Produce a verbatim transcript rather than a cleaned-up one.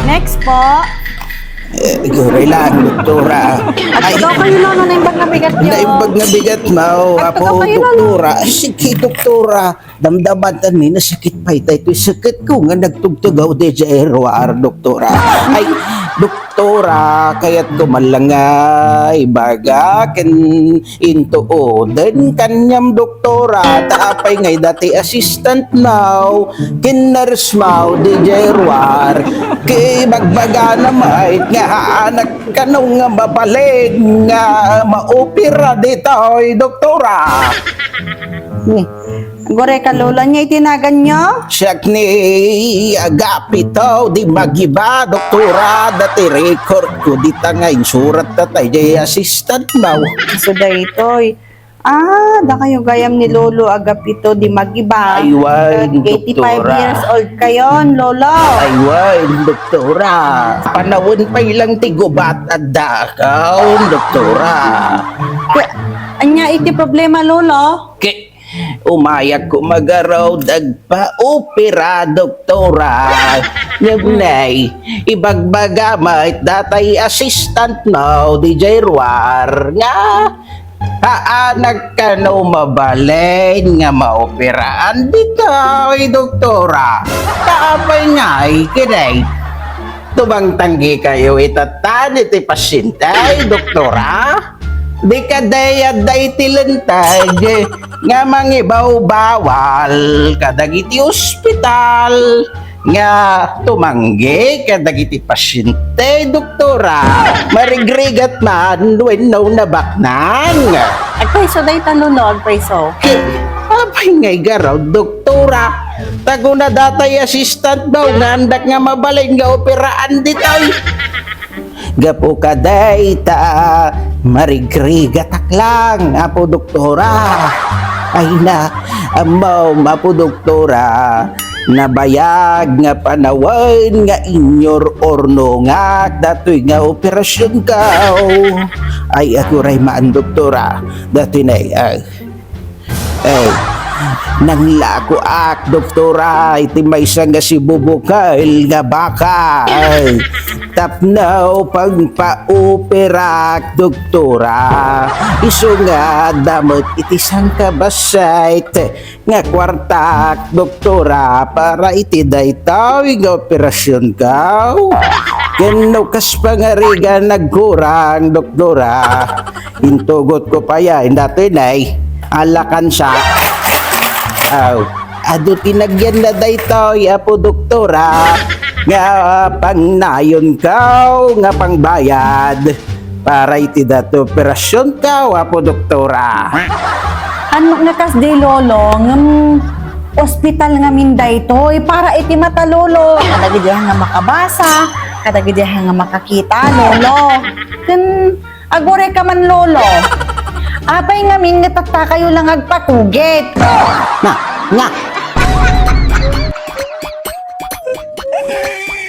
Next po. Eh, guri lang, doktora. Ay, Ikaw kayo, Lolo, naimbag nga bigat niyo. Naimbag nga bigat, mao. Ay, Apo, ikaw kayo, Lolo. Doktora. Ay, sige, doktora. Damdaman ta ni nasakit pay daytoy sakit ko nga nagtugtugaw di Januar, doktora. Ay, doktora, kayat ko man lang nga ibaga ken intuoden kaniam, doktora, ta apay ngay dati assistant maw, ken nurse maw, di Januar, ket ibagbagana met nga haanak kano nga mabalin nga maopera ditoy, doktora. Ni, agure ka, Lolo. Anya iti nagan nyo? Siak ni Agapito di Magiba, doktora, dati record ko dita nga insurat ta tay di assistant maw. So, daytoy. Ah, da kayo gayam ni Lolo Agapito di Magiba. Ay, wen, Eighty-five doktora. years old kayon, Lolo. Ay, wen, doktora. Panawen pay lang ti gubat a dakaw, doktora. Anya iti problema, Lolo? Ke, umayak ko magarod agpaopera, doktora. Ngem nay, ibagbaga met datay assistant mo di Januar nga haanak kano mabalin nga maoperaan ditoy, doktora. Ta apay ngay kadi? Tumangtanggi kayo itatan iti pasyente, doktora? Di kadi adda iti linteg nga mangibawbawal kadagiti ospital nga tumanggi kadagiti pasyente, doktora. Marigrigat man wenno nabaknang. Agpayso dayta, Lolo, agpayso. Apay ngay garud, doktora? Taguna datay assistant daw nga andak nga mabalin nga operaan ditoy. Gapu kadayta, marigrigatak lang, Apo Doktora. Ay na, ammom, Apo Doktora, nabayag nga panawen nga inyor-ornongak datoy nga operasionko. Ay, aguray man, Doktora, datoy na, ah, Ay, nanglakoak, doktora, iti maysa nga sibubukel nga baka. Ay, tapno pagpaoperak, doktora. Isu nga adda met iti sangkabassit nga kuartak, doktora, para iti daytoy nga operasionko. Ken no kas pangarigan nagkurang, doktora, intugotko pay, ah, datoy nay, alakan sa. Aw, adu ti nagyanna daytoy, Apo Doktora, nga pangnayonko nga pangbayad para iti datoy operasionko, Apo Doktora. Ano nga kasdi, Lolo, ngem ospital ngamin daytoy para iti mata, Lolo. Kadagiti nga makabasa, kadagiti nga makakita, Lolo. Ken agure ka man, Lolo. Apay ngamin nga tatta kayo lang agpatugit? Na, nga,